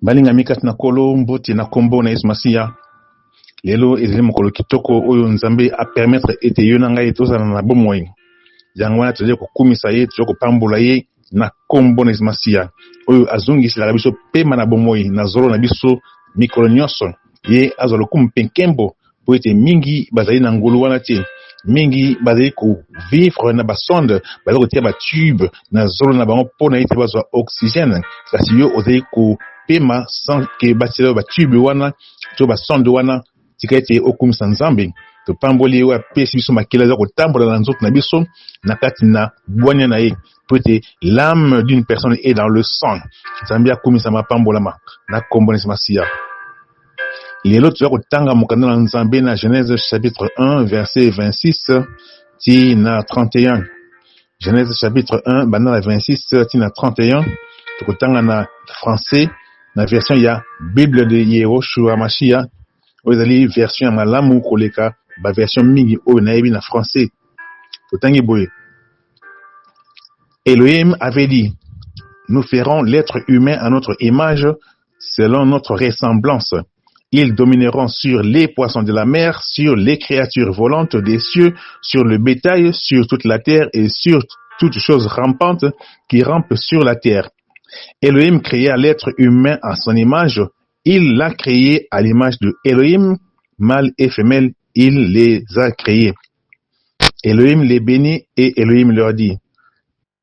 Balingami kati na Nkolo, mbote na nkombo na Yesu Masiya. Lelo ezali mokolo kitoko oyo Nzambe a permettre ete yo na ngai tozala na bomoi. Yango wana tozali kokumisa ye, tozali kopambola ye na nkombo na Yesu Masiya oyo azongiselaka biso pema na bomoi na zolo na biso mikolo nyonso. Ye azwa lokumu mpe nkembo mpo ete mingi bazali na ngolu wana te. Mingi bazali kovivre na basonde, bazali kotia batube na zolo na bango mpo na ete bazwa oxygène, kasi yo ozali kopema sans ke batiela yo batube wana to basonde wana. Tika ete okumisa Nzambe. Topamboli ye oyo apesi biso makila eza kotambola na nzoto na biso na kati na bwanya na ye, mpo ete l'âme d'une personne est dans le sang. Nzambe akumisama, apambolama na kombo na Yesu Masiya. Lelo toza kotanga mokanda na Nzambe na Genèse chapitre 1 verset 26 ti na 31. Genèse chapitre 1 banda na 26 ti na 31, tokotanga na français na version ya Bible de Yehoshua Mashiach, oyo ezali version ya malamu koleka ba version mingi oyo nayebi na français. Totangi boye: Elohim avait dit, nous ferons l'être humain à notre image, selon notre ressemblance. Ils domineront sur les poissons de la mer, sur les créatures volantes des cieux, sur le bétail, sur toute la terre et sur toute chose rampante qui rampe sur la terre. Elohim créa l'être humain à son image. Il l'a créé à l'image de Elohim, mâle et femelle, il les a créés. Elohim les bénit et Elohim leur dit,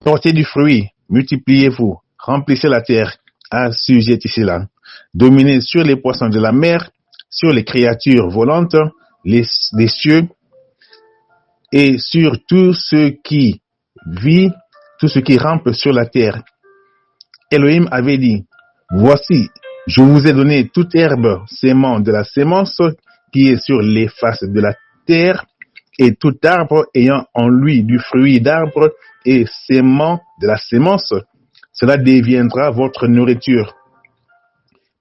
portez du fruit, multipliez-vous, remplissez la terre, assujettissez-la, dominez sur les poissons de la mer, sur les créatures volantes, les, des cieux, et sur tout ce qui vit, tout ce qui rampe sur la terre. Elohim avait dit, voici, je vous ai donné toute herbe sémant de la sémence qui est sur les faces de la terre, et tout arbre ayant en lui du fruit d'arbre et sémant de la sémence, cela deviendra votre nourriture.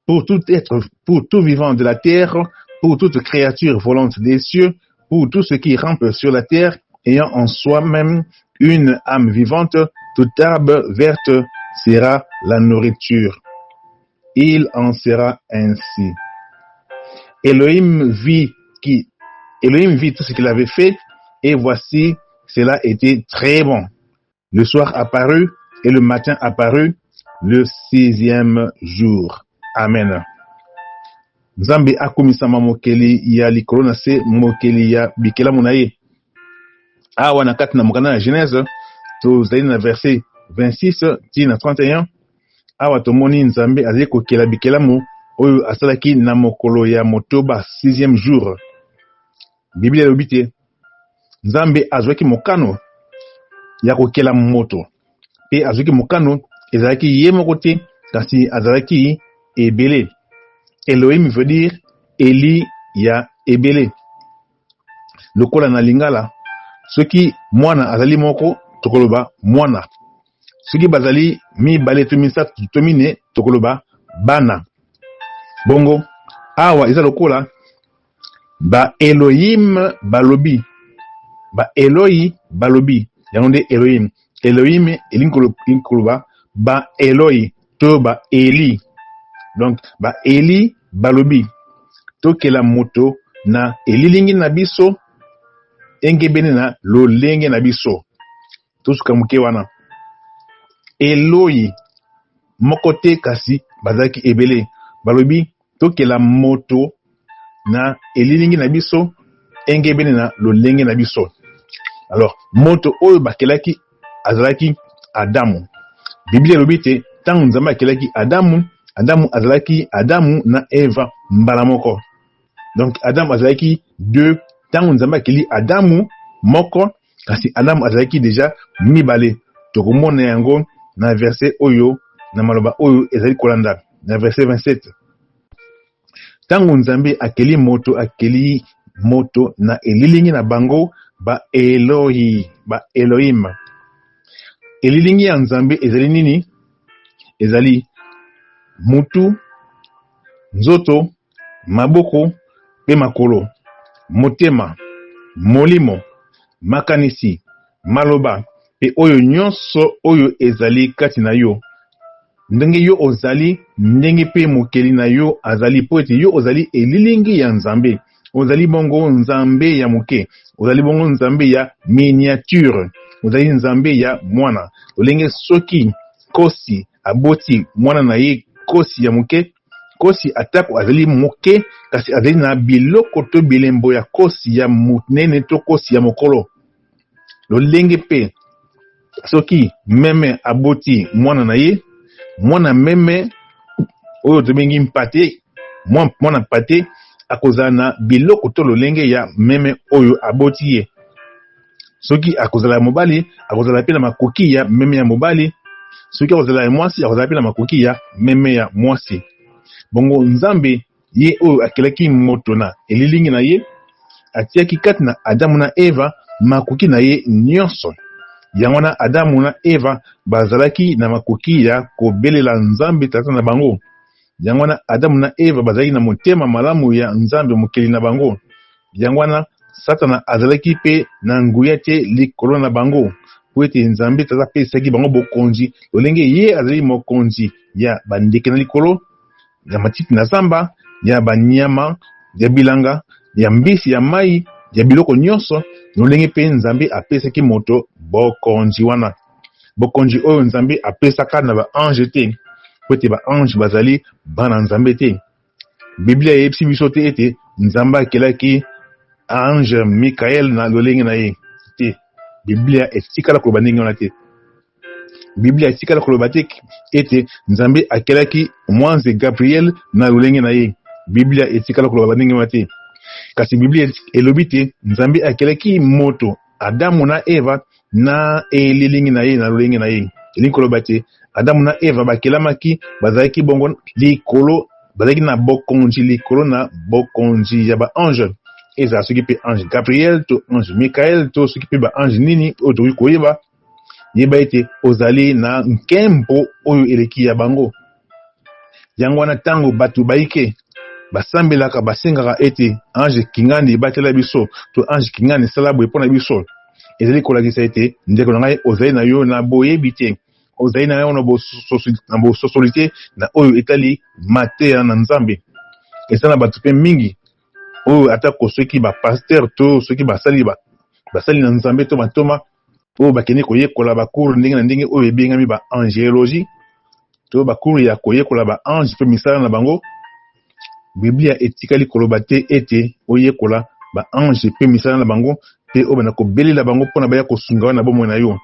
Pour tout être, pour tout vivant de la terre, pour toute créature volante des cieux, pour tout ce qui rampe sur la terre, ayant en soi-même une âme vivante, toute herbe verte sera la nourriture. Il en sera ainsi. Elohim vit qui, Elohim vit tout ce qu'il avait fait, et voici, cela était très bon. Le soir apparut et le matin apparut le sixième jour. Amen. Nzambe akumisama mokeli ya likolo na se, mokeli ya bikelamu na ye. Awa na kati na mokanda na Genèse, tozali na verset 26 ti na 31. Awa tomoni Nzambe azali kokela bikelamu oyo asalaki na mokolo ya motoba, sixième jour. Biblia elobi te Nzambe azwaki mokano ya kokela moto, mpe azwaki mokano ezalaki ye moko te, kasi azalaki ebele. Elohim veut dire Eli ya ebele. Lokola na lingala, soki mwana azali moko, tokoloba mwana. Soki bazali mibale to misato to mine, tokoloba bana. Bongo awa eza lokola Ba Elohim balobi, ba Eloi balobi, yango nde Elohim. Elohim elingi koloba ba Eloi to ba Eli. Donc ba Eli balobi, tokela moto na elilingi na biso engebene na lolenge na biso. Tosuka moke wana. Eloi moko te kasi bazalaki ebele. Balobi tokela moto na elilingi na biso engebene na lolenge na biso. Alors moto oyo bakelaki azalaki Adamu. Biblia elobi ete ntango Nzambe akelaki Adamu, Adamu azalaki Adamu na Eva mbala moko. Donc Adamu azalaki deux. Ntango Nzambe akeli Adamu moko, kasi Adamu azalaki deja mibale. Tokomona yango na verset oyo, na maloba oyo ezali kolanda na verset 27. Ntango Nzambe akeli moto, akeli moto na elilingi na bango ba Elohi, ba Elohim. Elilingi ya Nzambe ezali nini? Ezali mutu, nzoto, maboko mpe makolo, motema, molimo, makanisi, maloba mpe oyo nyonso oyo ezali kati na yo. Ndenge yo ozali, ndenge mpe Mokeli na yo azali, mpo ete yo ozali elilingi ya Nzambe. Ozali bongo Nzambe ya moke, ozali bongo Nzambe ya miniature, ozali Nzambe ya mwana. Lolenge soki nkosi aboti mwana na ye nkosi ya moke, nkosi atako azali moke, kasi azali na biloko to bilembo ya nkosi ya monene to nkosi ya mokolo. Lolenge mpe soki meme aboti mwana na ye, mwana meme oyo tobengi mpate, mwana mpate akozala na biloko to lolenge ya meme oyo aboti ye. Soki akozala ya mobali, akozala mpe na makoki ya meme ya mobali. Soki akozala ya mwasi, akozala mpe na makoki ya meme ya mwasi. Bongo Nzambe Ye oyo akelaki moto na elilingi na ye, atiaki kati na Adamu na Eva makoki na ye nyonso. Yango wana Adamu na Eva bazalaki na makoki ya kobelela Nzambe Tata na bango. Yango wana Adamu na Eva bazalaki na motema malamu ya Nzambe Mokeli na bango. Yango wana Satana azalaki mpe na nguya te likolo na bango, mpo ete Nzambe Tata apesaki bango bokonzi, lolenge ye azali mokonzi ya bandeke na likolo, ya matiti na zamba, ya banyama ya bilanga, ya mbisi ya mai, ya biloko nyonso, lolenge mpe Nzambe apesaki moto bokonzi wana. Bokonzi oyo Nzambe apesaka na ba-ange te, mpo ete ba-ange bazali bana Nzambe te. Biblia eyebisi biso te ete Nzambe akelaki ange Mikael na lolenge na ye te. Biblia etikala koloba ndenge wana te. Biblia etikala koloba te ete Nzambe akelaki mwanze Gabriel na lolenge na ye. Biblia etikala koloba ndenge wana te. Kasi Biblia elobi te Nzambe akelaki moto Adamu na Eva na elilingi na ye na lolenge na ye. Elingi koloba te Adamu na Eva bakelamaki bazalaki bongo likolo, bazalaki na bokonzi likolo na bokonzi ya ba ange, ezala soki mpe ange Gabriel to ange Michael to soki mpe ba ange nini oyo tokoki koyeba. Yeba ete ozali na nkembo oyo eleki ya bango. Yango wana ntango bato baike basambelaka, basengaka ete ange kingani ebatela biso to ange kingani esala boye mpo na biso, ezali kolakisa ete ndeko na ngai ozali na yo na boyebi te, ozali na yo na bososoli te na oyo etali mateya na Nzambe. Eza na bato mpe mingi oyo atako soki ba pasteur to soki basali basali na Nzambe to bantoma oyo bakende koyekola ba cours ndenge na ndenge oyo ebengami ba angeologie to ba cours ya koyekola ba ange mpe misala na bango. Biblia etikali koloba te ete oyekola ba ange mpe misala na bango mpe obanda kobelela bango mpo na baya kosunga yo na bomoi na yo.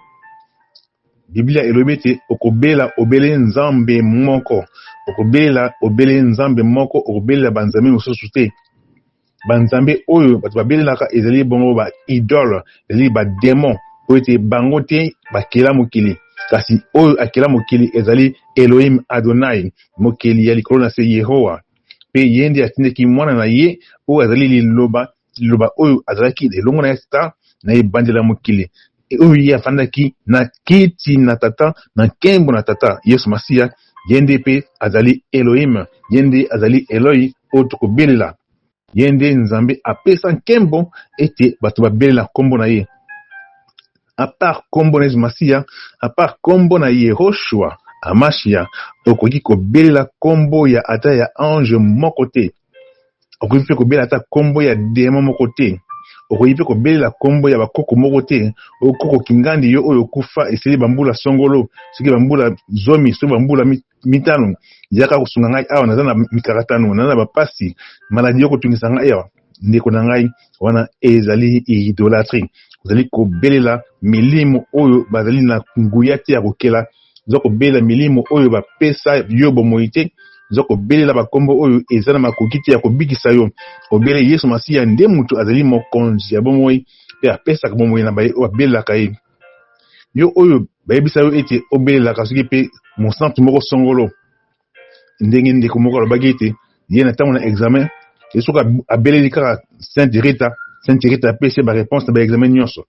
Biblia elobi ete okobela obele Nzambe moko, okobelela obele Nzambe moko, okobelela banzambe mosusu te. Banzambe oyo bato babelelaka ezali bongo ba idole, ezali ba demon, mpo ete bango te bakela mokili, kasi oyo akela mokili ezali Elohim Adonai, mokeli ya likolo na se, Yehowa. Mpe ye nde atindaki mwana na ye oyo azali liloba, liloba oyo azalaki elongo na ye tata na ebandeli ya mokili, oyo ye afandaki na kiti na tata na nkembo na tata, Yesu Masiya. Ye nde mpe azali Elohim, ye nde azali Eloi oyo tokobelela. Ye nde Nzambe apesa nkembo ete bato babelela nkombo na ye. A part nkombo na Yesu Masiya, a part nkombo na Yehoshua Amashia, okoki kobelela nkombo ya ata ya ange moko te. Okoki mpe kobelela ata nkombo ya demo moko te. Okoki mpe kobelela nkombo ya bakoko moko te. Okoko kingandi yo oyo okufa esili bambula songolo, soki bambula zomi, soki bambula mitano, yaka kosunga ngai awa, naza na mikakatano, naza na bapasi, maladi yo kotungisa ngai awa. Ndeko na ngai, wana ezali idolatrie. Ozali kobelela milimo oyo bazali na nguya te ya kokela. Oza kobelela milimo oyo bapesa yo bomoi te. Oza kobelela bakombo oyo eza na makoki te ya kobikisa yo. Obele Yesu Masiya nde moto azali mokonzi ya bomoi mpe apesaka bomoi na baye oyo babelelaka ye. Yo oyo bayebisa yo ete obelelaka soki mpe mosantu moko songolo, ndenge ndeko moko alobaki ete ye na ntango na examen ye soki abeleli kaka Sainte Rita, Sainte Rita apesi ye ba réponse na ba examen nyonso.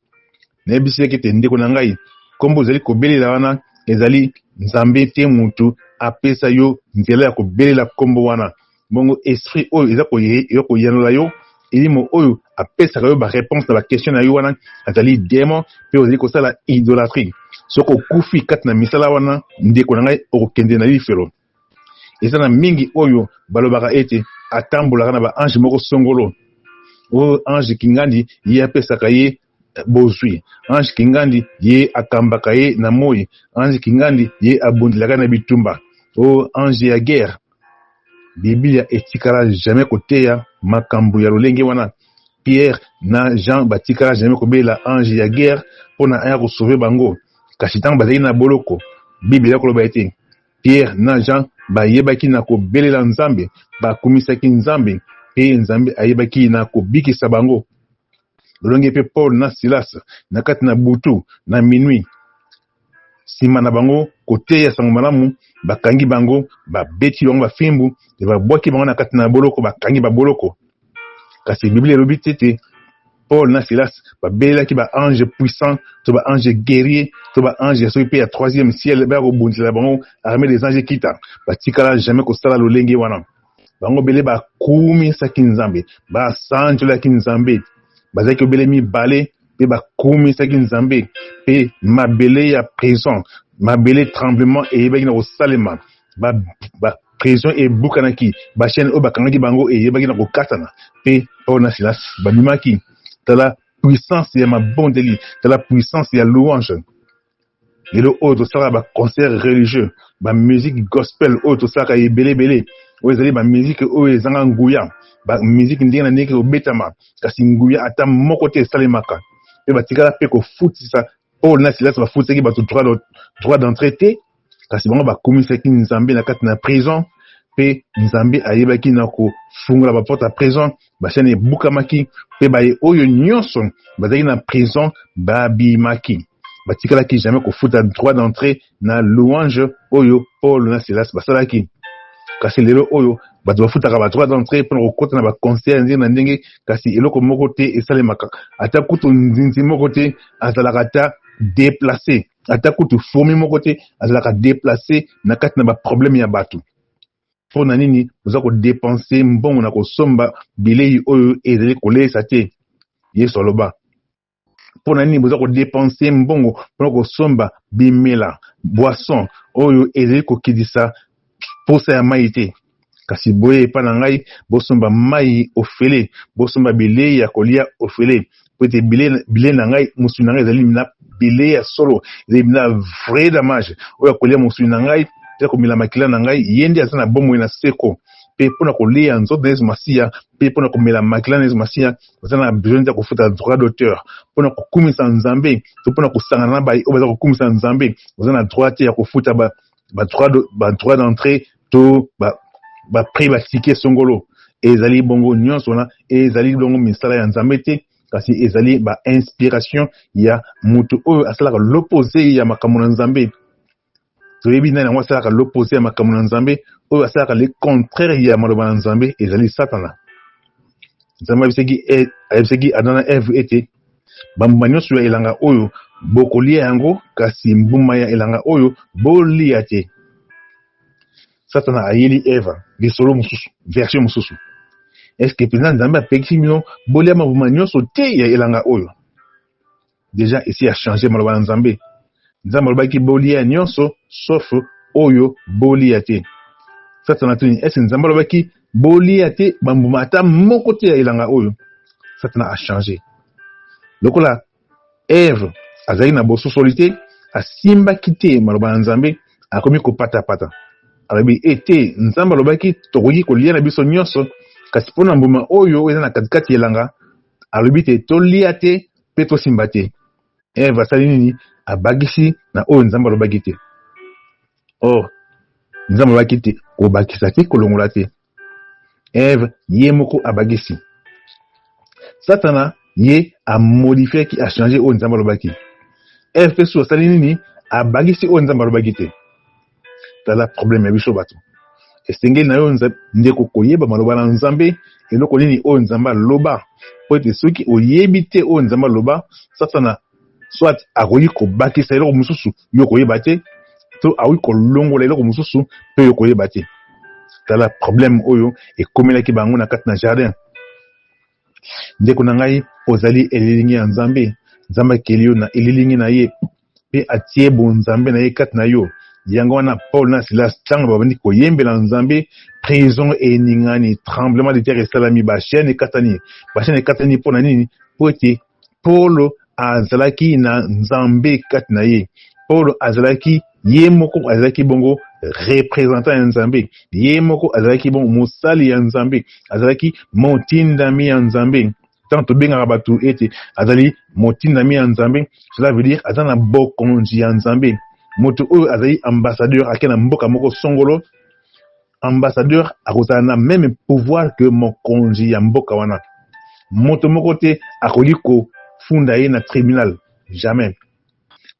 Nayebisi ye ete ndeko na ngai, nkombo ozali kobelela wana ezali Nzambe te mutu apesa yo nzela ya kobelela nkombo wana. Bongo esprit oyo eza koyanola yo, elimo oyo apesaka yo ba réponse na ba question na yo wana azali demon mpe ozali kosala idolatrie. Soki okufi kati na misala wana, ndeko na ngai, okokende na lifelo. Eza na mingi oyo balobaka ete atambolaka na ba ange moko songolo. Oyo ange kingandi ye apesaka ye bozwi. Ange kingandi ye akambaka ye na moi. Ange kingandi ye abundelaka na bitumba. Oyo ange ya guerre. Biblia etikala jamais koteya makambo ya lolenge wana. Pierre na Jean batikala jamais kobelela ange ya guerre mpo na aya kosauve bango. Kasi ntango bazalaki na boloko, Biblia koloba ete Pierre na Jean bayebaki na kobelela Nzambe, bakumisaki Nzambe, mpe Nzambe ayebaki na kobikisa bango. Lolenge mpe Paul na Silas na kati na butu na minuit, nsima na bango koteya sango malamu, bakangi bango, babeti bango bafimbu, mpe babwaki bango na kati na boloko, bakangi baboloko. Kasi Biblia elobi te ete Paul na Silas babelelaki ba ange puissant to ba ange guerrier to ba ange soki mpe ya troisième ciel baya kobundisela bango armée des anges ekita. Batikala jamais kosala lolenge wana. Bango bele bakumisaki Nzambe, basanjolaki Nzambe, bazalaki obele mibale mpe bakumisaki Nzambe, mpe mabele ya prison, mabele tremblement eyebaki na kosalema, ba, ba prison ebukanaki, ba chaîne oyo bakangaki bango eyebaki na kokatana, mpe Paul na Silas babimaki. Tala puissance ya mabondeli, tala puissance ya louange. Lelo oyo tosalaka ba concert religieux, ba musique gospel oyo tosalaka ebele ebele, oyo ezali ba musique oyo ezanga nguya, ba musique ndenge na ndenge kobetama, kasi nguya ata moko te esalemaka. Mpe batikala mpe kofutisa Paul na Silas bafutisaki bato droit d'entrée te, kasi bango bakumisaki Nzambe na kati na prison, mpe Nzambe ayebaki na kofungola ba porte ya prison, ba chaîne ebukamaki, mpe baye oyo nyonso bazalaki na prison babimaki. Batikalaki jamais kofuta droit d'entrée na louange oyo Paul na Silas basalaki. Kasi lelo oyo bato bafutaka ba droit d'entrée mpona kokota na ba concert ndenge na ndenge, kasi eloko moko te esalemaka, ata kutu nzinzi moko te azalaka ata déplacer, ata kutu fourmi moko te azalaka déplacer na kati na ba problème ya bato. Mpo na nini boza kodepense mbongo na kosomba bilei oyo ezali koleisa te? Yesu aloba, mpo na nini boza kodepense mbongo mpona kosomba bimela boisson oyo ezali kokitisa posa ya mai te? Kasi boye epai na ngai, bosomba mai ofele, bosomba bilei ya kolia ofele, po ete bilei na ngai, mosuni na ngai ezali na bilei ya solo, ezali na vrai damage. Oyo akolia mosuni na ngai mpe akomela makila na ngai, ye nde aza na bomoi na seko. Mpe mpo na kolia nzoto na Yesu Masiya mpe mpo na komela makila na Yesu Masiya, oza na besoin ya kofuta droit d'auteur. Mpo na kokumisa Nzambe to mpo na kosangana na baye oyo baza kokumisa Nzambe, oza na droit te ya kofuta ba droit d'entrée to ba prix ba ticket songolo. Ezali bongo nyonso wana ezali bongo misala ya Nzambe te, kasi ezali ba inspiration ya moto oyo asalaka l'opposé ya makambo na Nzambe. Toyebi nani yango asalaka l'opposé ya makambo na Nzambe, oyo asalaka le contraire ya maloba na Nzambe, ezali Satana. Nzambe ayebisaki Adam na Eve ete bambuma nyonso ya elanga oyo bokolia yango, kasi mbuma ya elanga oyo bolia te. Satana ayeli Eva lisolo mosusu, version mosusu. Est-ce que mpenza Nzambe apekisi bino bolia mabuma nyonso te ya elanga oyo? Deja esi a changer maloba na Nzambe. Nzambe alobaki bolia nyonso sauf oyo bolia te. Satana atuni, est-ce Nzambe alobaki bolia te bambuma ata moko te ya elanga oyo? Satana a changer. Lokola Eve azalaki na bososoli te, asimbaki te maloba na Nzambe, akomi kopatapata. Alobi ete Nzambe alobaki tokoki kolia na biso nyonso, kasi mpo na mbuma oyo eza na katikati ya elanga, alobi te tolia te mpe tosimba te. Eve asali nini? Abakisi na oyo Nzambe alobaki te. Or, Nzambe alobaki te kobakisa te, kolongola te. Eve ye moko abakisi. Satana ye amodifiaki, achange oyo Nzambe alobaki. Eve mpe su asali nini? Abakisi oyo Nzambe alobaki te. Tala problème ya biso bato. Esengeli na yo ndeko koyeba maloba na Nzambe, eloko nini oyo Nzambe aloba, po ete soki oyebi te oyo Nzambe aloba, Satana soit akoki kobakisa eloko mosusu yo koyeba te, to akoki kolongola eloko mosusu mpe yo koyeba te. Tala problème oyo ekomelaki bango na kati na jardin. Ndeko na ngai, ozali elilingi ya Nzambe. Nzambe akeli yo na elilingi na ye. mpe atie bonzambe na ye kati na yo. Yango wana Paul na Silas ntango babandi koyembela Nzambe, prison eningani, tremblement de terre esalami, ba chaînes ekatani. Ba chaînes ekatani mpo na nini? Mpo ete Paul azalaki na Nzambe kati na ye. Paul azalaki ye moko, azalaki bongo représentant ya Nzambe, ye moko azalaki bongo mosali ya Nzambe, azalaki motindami ya Nzambe. Ntango tobengaka bato ete azali motindami ya Nzambe, cela veut dire aza na bokonzi ya Nzambe. Moto oyo azali ambassadeur ake na mboka moko songolo, ambassadeur akozala na meme pouvoir que mokonzi ya mboka wana. Moto moko te akoki kofunda ye na tribunal, jamais.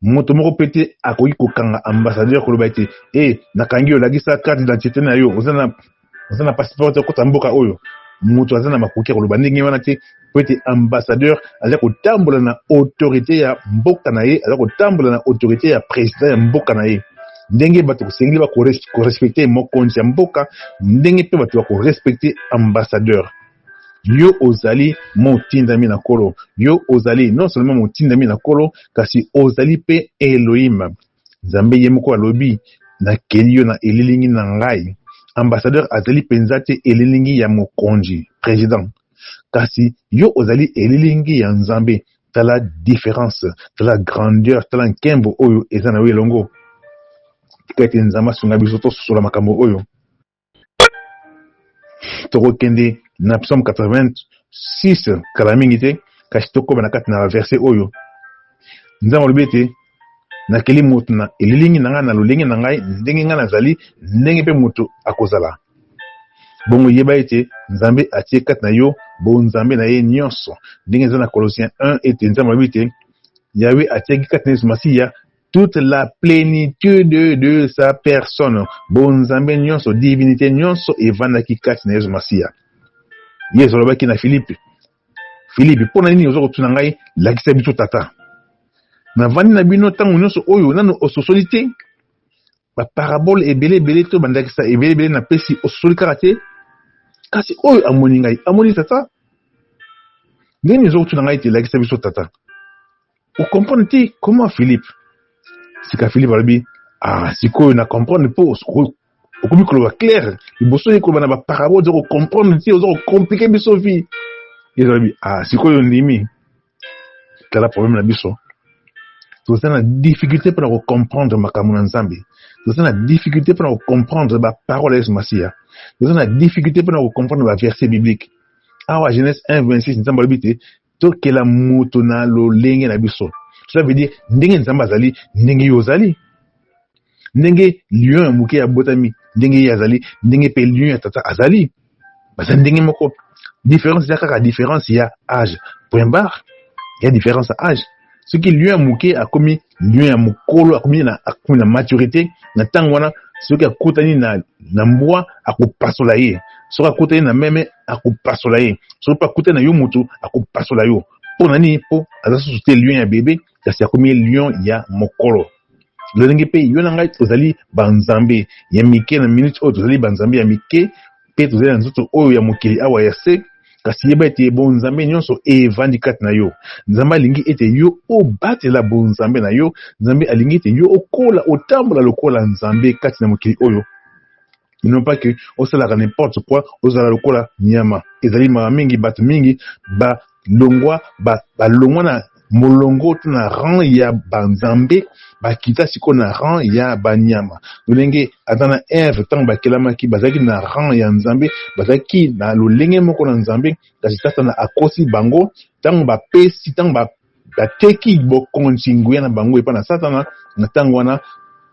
Moto moko pe te akoki kokanga ambassadeur koloba ete e nakangi yo, lakisa carte d'identité na yo, oza na oza na passeport te okota mboka oyo. Moto aza na makoki ya koloba ndenge wana te, po ete ambassadeur aza kotambola na autorité ya mboka na ye, aza kotambola na autorité ya président ya mboka na ye. Ndenge bato kosengeli bakorespecte mokonzi ya mboka, ndenge mpe bato bakorespecte ambassadeur. Yo ozali motindami na Nkolo. Yo ozali non seulement motindami na Nkolo, kasi ozali mpe Elohim. Nzambe ye moko alobi, nakeli yo na elilingi na ngai. Ambassadeur azali mpenza te elilingi ya mokonzi, president, kasi yo ozali elilingi ya Nzambe. Tala difference, tala grandeur, tala nkembo oyo eza na yo elongo. Tika ete Nzambe asunga biso tososola makambo oyo. Tokokende na Psaume 86 kala mingi te, kasi tokoba na kati na verset oyo. Nzambe alobi ete nakeli moto na elilingi na ngai, na lolenge na ngai, ndenge ngai nazali, ndenge mpe moto akozala. Bongo yeba ete Nzambe atie kati na yo bonzambe na ye nyonso, ndenge eza na Colossiens 1 ete Nzambe alobi ete Yahweh atiaki kati na Yesu Masiya toute la plénitude de sa personne. Bonzambe nyonso, divinité nyonso evandaki kati na Yesu Masiya. Yesu alobaki na Filipe, Filipe, mpo na nini oza kotuna ngai, lakisa biso Tata? Navandi na bino ntango nyonso oyo nanu ososoli te? Baparabole ebele ebele to bandakisa ebele ebele napesi, ososoli kaka te? Kasi oyo amoni ngai, amoni Tata. Ndenge nini oza kotuna ngai ete lakisa biso Tata? O comprendre te comment Philippe? Sika Philippe alobi, ah, sikoyo na comprendre mpo okomi koloba clair liboso ye koloba na baparabole oza kocomprendre te, oza kocomplike biso vie. Yesu alobi, ah, sikoyo ndimi. Tala problème na biso, toza na difficulté mpona kocomprendre makambo na Nzambe, toza na difficulté mpona kocomprendre baparole ya Yesu Masiya, toza na difficulté mpona kocomprendre baverset biblique. Awa Genèse 1 26, Nzambe alobi te tokela moto na lolenge na biso. Cela veut dire ndenge Nzambe azali, ndenge yo ozali. Ndenge lion ya moke abotami, ndenge ye azali, ndenge mpe lion ya tata azali, baza ndenge moko. Différence eza kaka différence ya age, point barre. Ya différence ya age. Soki lion ya moke akomi lion ya mokolo, akomi na maturité na ntango wana, soki akutani na mbwa, akopasola ye. Soki akutani na meme, akopasola ye. Soki mpe akutani na yo moto, akopasola yo. Mpo na nini? Mpo aza susu te lion ya bebe, kasi akomi lion ya mokolo. Lolenge mpe yo na ngai tozali banzambe ya mike na minute oyo, tozali banzambe ya mike mpe tozali na nzoto oyo ya mokili awa ya se, kasi yeba ete bonzambe nyonso evandi kati na yo. Nzambe alingi ete yo obatela bonzambe na yo. Nzambe alingi ete yo okola, otambola lokola Nzambe kati na mokili oyo. Non pas que osalaka n'importe quoi, ozala lokola nyama. Ezali mawa mingi, bato mingi balongwa balongwa na molongo to na rang ya banzambe, bakita sikoyo na rang ya banyama. Lolenge Adam na Eve ntango bakelamaki, bazalaki na rang ya Nzambe, bazalaki na lolenge moko na Nzambe, kasi Satana akosi bango ntango bapesi, ntango bateki bokonzi nguya na bango epai na Satana. Na ntango wana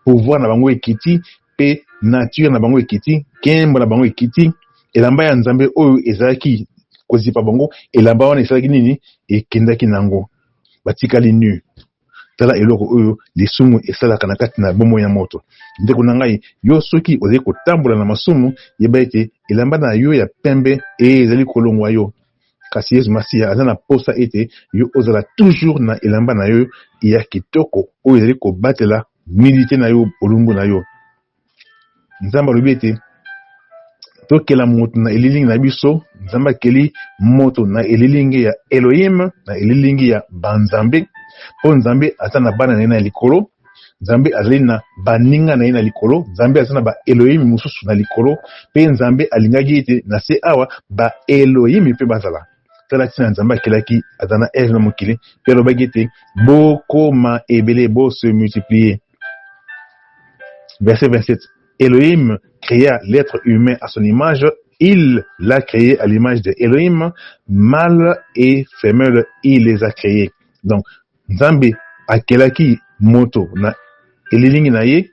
pouvoir na bango ekiti, mpe nature na bango ekiti, nkembo na bango ekiti. Elamba ya Nzambe oyo ezalaki kozipa bango, elamba wana esalaki nini? Ekendaki nango, batikali nu. Tala eloko oyo lisumu esalaka na kati na bomoi ya moto. Ndeko na ngai, yo soki ozali kotambola na masumu, yeba ete elamba na yo ya pembe ezali kolongwa yo. Kasi Yesu Masiya aza na posa ete yo ozala toujours na elamba na yo ya kitoko oyo ezali kobatela nudite na yo, bolumbu na yo. Nzambe alobi ete tokela moto na elilingi na biso. Nzambe akeli moto na elilingi ya Elohim, na elilingi ya banzambe, mpo Nzambe aza na bana na ye na likolo. Nzambe azali na baninga na ye na likolo, Nzambe aza na ba Elohim mosusu na likolo, mpe Nzambe alingaki ete na se awa ba Elohim mpe bazala. Tala ntina Nzambe akelaki Adam na Eve na mokili, mpe alobaki ete bokoma ebele, bo se multiplier. Verset 27. Elohim créa l'être humain à son image, il l'a créé à l'image de Elohim, mâle et femelle, il les a créés. Donc, Nzambe akelaki moto na elilingi na ye,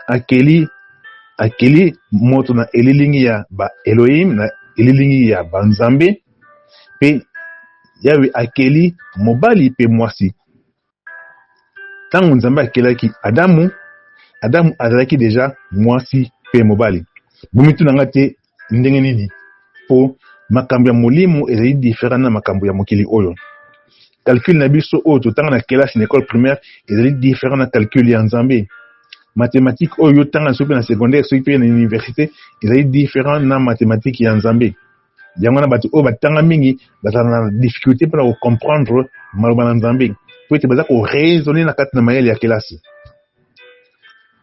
akeli akeli moto na elilingi ya ba Elohim, na elilingi ya ba Nzambe, pe Yawe akeli mobali pe mwasi. Ntango Nzambe akelaki Adamu, Adamu azalaki deja mwasi pe mobali. Bomituna nga te ndenge nini, po makambo ya molimo ezali different na makambo ya mokili oyo. Calcul na biso oyo totanga na kelasi na ecole primaire ezali different na calcul ya Nzambe. Mathematique oyo yotanga soki pe na secondaire soki pe na universite ezali different na mathematique ya Nzambe. Yango wana bato oyo batanga mingi bazala na difficulté mpona ko comprendre maloba na Nzambe po ete baza ko raisonner na kati na mayele ya kelasi.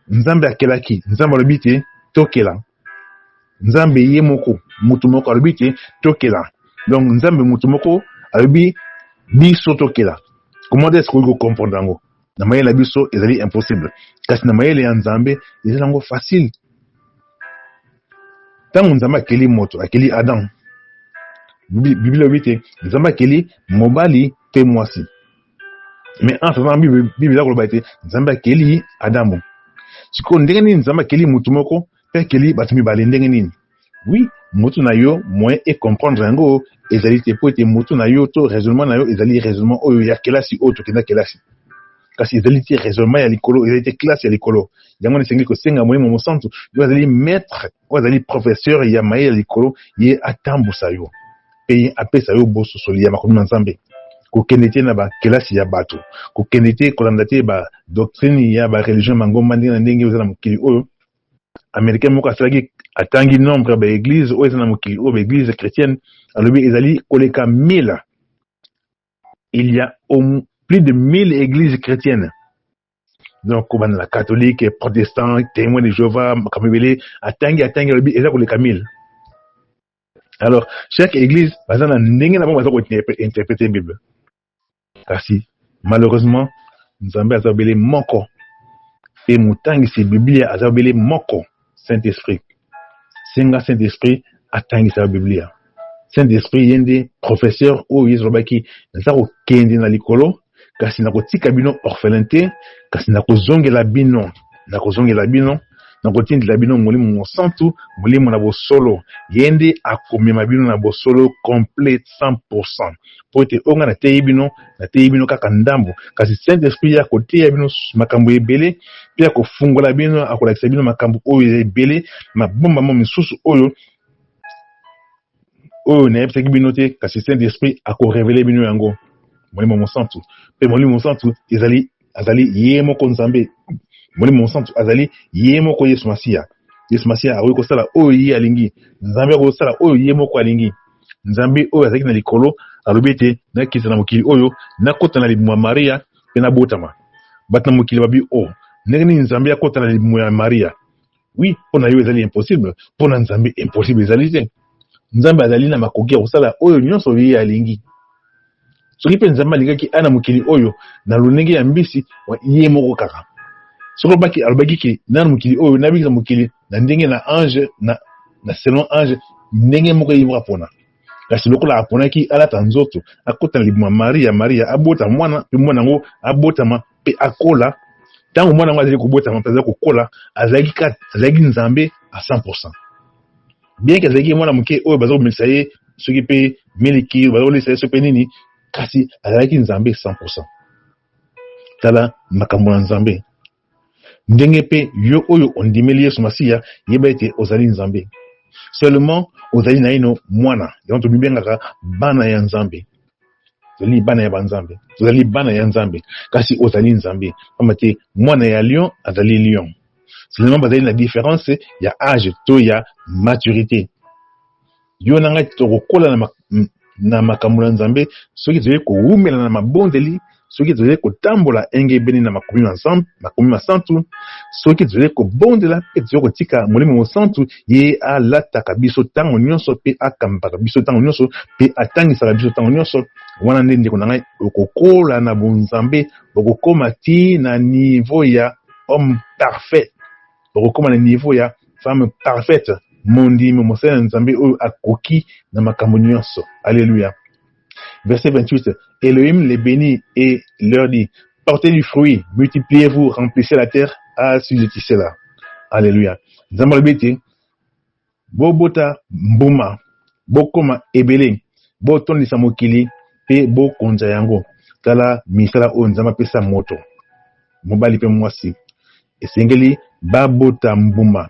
Nzambe akelaki, Nzambe alobi te tokela. Nzambe ye moko mutu moko alobi te tokela. Donc Nzambe mutu moko alobi biso tokela. Comment est-ce koki ko comprendre yango? Na mayele na biso ezali impossible, kasi na mayele ya Nzambe ezali yango facile. Ntango Nzambe akeli moto, akeli Adam, Biblia elobi te Nzambe akeli mobali mpe mwasi. Mais entre temps Bible eza koloba ete Nzambe akeli Adamu. Sikoyo ndenge nini Nzambe akeli motu moko mpe akeli bato mibale ndenge nini? Oui, motu na yo moyen e comprendre yango ezali te mpo ete motu na yo to raisonnement na yo ezali raisonnement oyo ya kelasi oyo tokenda kelasi. Kasi ezali te raisonnement ya likolo, ezali te classe ya likolo. Yango wana esengeli kosenga Molimo Mosantu, oyo azali maître, oyo azali professeur ya mayele ya likolo, ye atambusa yo mpe ye apesa yo bososoli ya makomi ma Nzambe. Kokende te na ba kelasi ya bato, kokende te kolanda te ba doctrine ya ba religion mangomba ndenge na ndenge oyo eza na mokili oyo. Americain moko asalaki atangi nombre ya ba eglise oyo eza na mokili oyo, ba eglise chrétienne, alobi ezali koleka 1000. Il y a au plus de 1000 églises chrétiennes. Donc kobanda na catholique, protestant, témoin de Jéhovah, makambo ebele, atangi atangi alobi eza koleka 1000. Alors chaque église baza na ndenge na bango baza ko interpréter Bible. Kasi malheureusement Nzambe aza obele moko pe motangisi Biblia aza obele moko, Saint-Esprit. Senga Saint-Esprit atangisa yo Biblia. Saint-Esprit ye nde professeur oyo Yesu alobaki naza kokende na likolo kasi nakotika bino orphelin te, kasi nakozongela bino, nakozongela bino, nakotindela bino Molimo Mosantu, Molimo na bosolo. Ye nde akomema bino na bosolo complet 100%. Mpo ete oyo ngai nateyi bino, nateyi bino kaka ndambo, kasi Saint-Esprit ye akoteya bino makambo ebele, mpe akofungola bino, akolakisa bino makambo oyo ebele, mabombamo misusu oyo oyo nayebisaki bino te, kasi Saint-Esprit akorevele bino yango. Molimo Mosantu. Mpe Molimo Mosantu ezali azali ye moko Nzambe. Molimo Mosantu azali ye moko Yesu Masiya. Yesu Masiya akoki kosala oyo ye alingi. Nzambe akoki kosala oyo ye moko alingi. Nzambe oyo azalaki na likolo alobi ete nakita na mokili oyo, nakota na libumu ya Maria mpe nabotama. Bato na mokili babi o, oh, ndenge nini Nzambe akota na libumu ya Maria? Oui, mpo na yo ezali impossible, mpo na Nzambe impossible ezali te. Nzambe azali na makoki ya kosala oyo nyonso ye alingi. Soki mpe Nzambe alingaki aya na mokili oyo na lolenge ya mbisi, ye moko kaka. Soki alobaki, alobaki ke na mokili oyo nabikisa mokili na ndenge na ange na, na selon ange, ndenge moko ye moko apona. Kasi lokola aponaki alata nzoto, akota na libumu ya Maria, Maria abota mwana, mpe mwana yango abotama mpe akola. Ntango mwana yango azali kobotama mpe azali kokola, azalaki azalaki Nzambe à 100%. Bien que azalaki mwana moke oyo baza komelisa ye soki mpe miliki, baza kolesa ye soki mpe nini, kasi azalaki Nzambe 100%. Tala makambo na Nzambe. Ndenge mpe yo oyo ondimeli Yesu Masiya, yeba ete ozali Nzambe. Seulement ozali naino mwana, yango tomibengaka bana ya Nzambe. Tozali bana ya banzambe, tozali bana ya Nzambe, kasi ozali Nzambe, pamba te mwana ya lion azali lion. Seulement bazali na différence ya age to ya maturité. Yo na ngai tokokola na, na makambo na Nzambe soki tozali kowumela na mabondeli, Soki tozali kotambola engebene na makomi makomi masantu, soki tozali kobondela mpe tozali kotika Molimo Mosantu ye alataka biso ntango nyonso mpe akambaka biso ntango nyonso mpe atangisaka biso ntango nyonso, wana nde ndeko na ngai okokola na bonzambe, okokoma ti na niveau ya homme parfait, okokoma na niveau ya femme parfaite, mondimi mosali na Nzambe oyo akoki na makambo nyonso. Alleluia. Verset 28, Elohim les bénit et leur dit, portez du fruit, multipliez-vous, remplissez la terre, assujettissez-la. Alléluia. Nzambe alobi ete bobota mbuma, bokoma ebele, botondisa mokili mpe bokonza yango. Tala misala oyo Nzambe apesa moto, mobali mpe mwasi. Esengeli babota mbuma.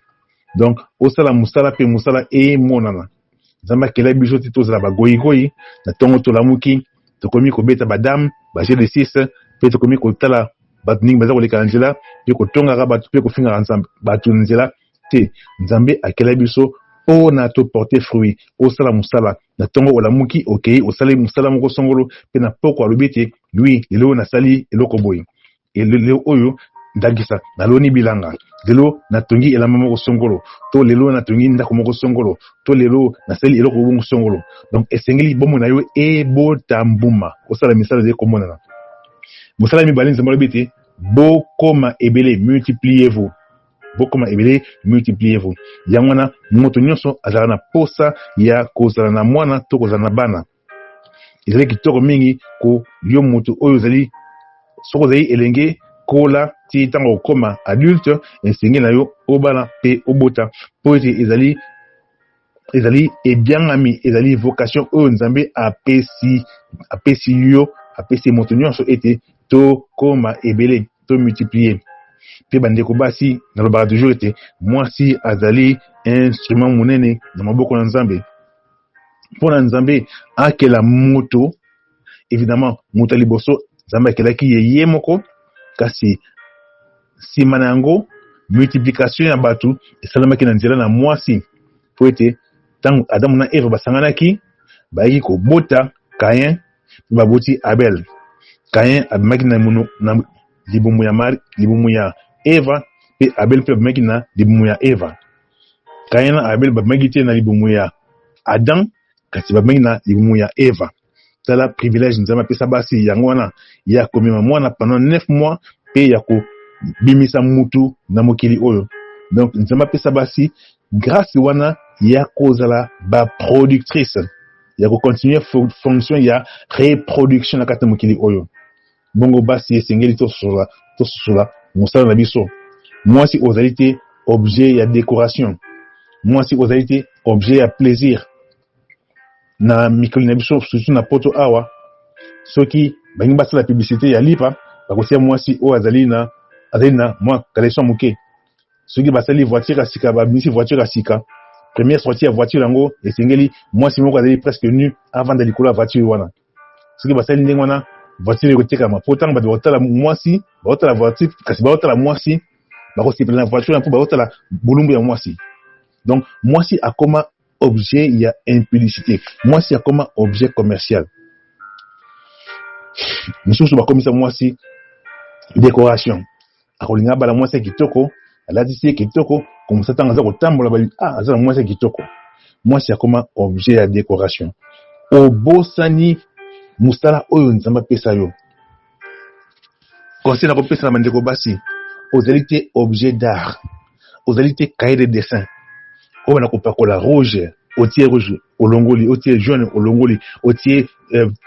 Donc osala mosala mpe mosala emonana. Nzambe akela biso te tozala bagoyigoyi na ntongo tolamuki tokomi kobeta badame ba jeu de 6 mpe tokomi kotala bato ndenge baza koleka na nzela mpe kotongaka bato mpe kofingaka nzambe bato na nzela te. Nzambe akela biso mpo na to porter fruit, osala mosala na ntongo olamuki okei osali mosala moko songolo mpe na poko alobi ete lui lelo nasali eloko boye. Lelo oyo, ndakisa, naloni bilanga. Lelo natongi elamba moko songolo, to lelo natongi ndako moko songolo, to lelo nasali eloko bongo songolo. Donc esengeli bomoi na yo ebota mbuma, osala misala ezali komonana. Mosala ya mibale, Nzambe alobi ete bokoma ebele, multipliez-vous. Bokoma ebele, multipliez-vous. Yango wana moto nyonso azalaka na posa ya kozala na mwana to kozala na bana. Ezali kitoko mingi ko yo moto oyo ozali, soki ozali elenge, kola ti ntango okoma adulte, esengeli na yo obala mpe obota, mpo ete ezali ezali ebyangami, ezali vocation oyo Nzambe apesi apesi yo, apesi moto nyonso ete tokoma ebele, to multiplier. Mpe bandeko basi, nalobaka toujours ete mwasi azali instrument monene na maboko na Nzambe. Mpo na Nzambe akela moto, évidemment moto ya liboso Nzambe akelaki ye ye moko, kasi nsima na yango multiplication ya bato esalemaki na nzela na mwasi, mpo ete ntango Adamu na Eva basanganaki bayaki kobota Caïn mpe baboti Abel. Caïn abimaki na, na libumu ya Mari, libumu ya Eva, mpe Abel mpe abimaki na libumu ya Eva. Caïn na Abel babimaki te na libumu ya Adam, kasi babimaki na libumu ya Eva. Tala privilège Nzambe apesa basi, yango wana ya komema mwana pendant 9 mois mpe ya kobimisa mutu na mokili oyo. Donc Nzambe apesa basi grâce wana ya kozala ba productrice, ya kocontinue fonction ya reproduction na kati ya mokili oyo. Bongo basi esengeli tososola tososola mosala na biso. Mwasi ozali te objet ya decoration, mwasi ozali te objet ya plaisir. Na mikili na biso surtout na poto awa, soki balingi basala publicité ya lipa, bakotia mwasi oyo azali na azali na mwa caleçon moke. Soki basali voiture ya sika, babimisi voiture ya sika, première sortie ya voiture yango esengeli mwasi moko azali presque nu avanda likolo ya voiture wana. Soki basali ndenge wana, voiture ekotekama, mpo ntango bato bakotala mwasi, bakotala voiture, kasi bakotala mwasi, bakosepela na voiture mpo bakotala bolumbu ya mwasi. Donc mwasi akoma objet ya impudicité, mwasi akoma objet commercial. Mosusu bakomisa mwasi décoration, akolinga abala mwasi ya kitoko, alatisi ye kitoko, komisa ntango aza kotambola babi ah, aza na mwasi ya kitoko. Mwasi akoma objet ya décoration. Obosani mosala oyo Nzambe apesa yo. Conseil na kopesa na bandeko basi, ozali te objet d'art, ozali te cahier de dessin oyo na kopakola rouge, otie rouge olongoli, otie jaune olongoli, otie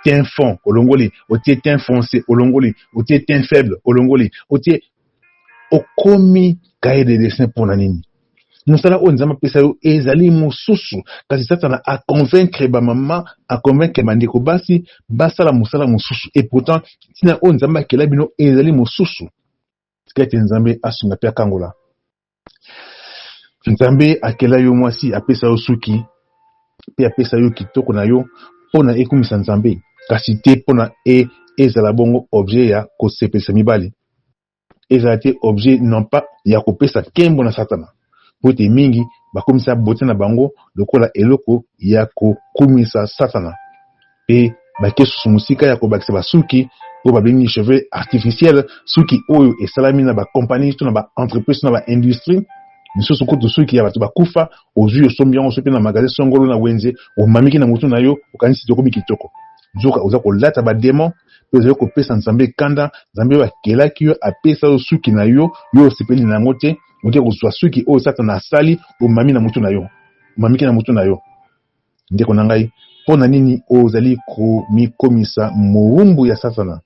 teint fond olongoli, otie teint foncé olongoli, otie teint faible olongoli, otie, okomi cahier de dessin mpona nini? Mosala oyo Nzambe apesa yo ezali mosusu, kasi Satana aconvaincre bamama, aconvaincre bandeko basi basala mosala mosusu, et pourtant ntina oyo Nzambe akela bino ezali mosusu. Tika ete Nzambe asunga mpe akangola. Nzambe akela yo mwasi, apesa yo suki mpe apesa yo kitoko na yo mpo na ekumisa Nzambe, kasi te mpo na e ezala bongo objet ya kosepelisa mibali. Ezala te objet non pas ya kopesa nkembo na Satana, mpo ete mingi bakomisa beaute na bango lokola eloko ya kokumisa Satana, mpe bake susu mosika ya kobakisa basuki mpo Oyo babengi cheveux artificiel, suki oyo esalami na bacompagnie to na baentreprise to na baindustrie misusu, kutu suki ya bato bakufa. Ozwi, osombi yango soki na magasin songolo na wenze, omamiki na motu na yo, okanisi tokomi kitoko, nzoka oza kolata badémon mpe ozali kopesa Nzambe kanda. Nzambe oyo akelaki yo, apesa yo suki na yo, yo osepeli na yango te, oke kozwa suki oyo Satana asali, omami na motu na yo, omamiki na motu na yo. Ndeko na ngai, mpo na nini ozali komikomisa mowumbu ya Satana?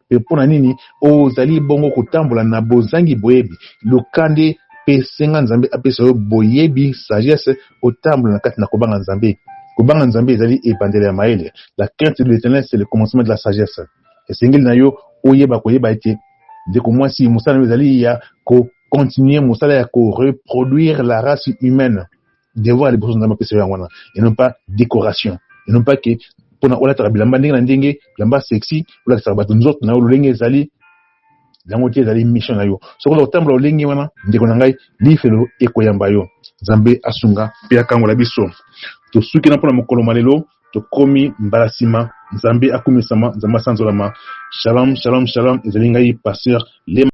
Mpe mpo na nini ozali bongo kotambola na bozangi boyebi? Luka nde mpe senga Nzambe apesa yo boyebi, sagesse, otambola na kati na kobanga Nzambe. Kobanga Nzambe ezali ebandeli ya mayele. La crainte de l'Éternel, c'est le commencement de la sagesse. Esengeli na yo oyeba koyeba ete, ndeko mwasi, mosala na yo ezali ya kocontinue mosala ya koreproduire la race humaine. Devoir ya liboso Nzambe apesa yo yango wana, et non pas décoration, et non pas ke mpona olataka bilamba ndenge na ndenge, bilamba sexy, olakisaka bato nzoto na yo lolenge ezali. Yango te ezali mission na yo. Soki oza kotambola lolenge wana, ndeko na ngai, lifelo ekoyamba yo. Nzambe asunga mpe akangola biso. Tosuki na mpona mokolo malelo, tokomi mbala nsima. Nzambe akumisama, Nzambe asanzolama. Shalom, shalom, shalom. Ezali ngai, pasteur Lema.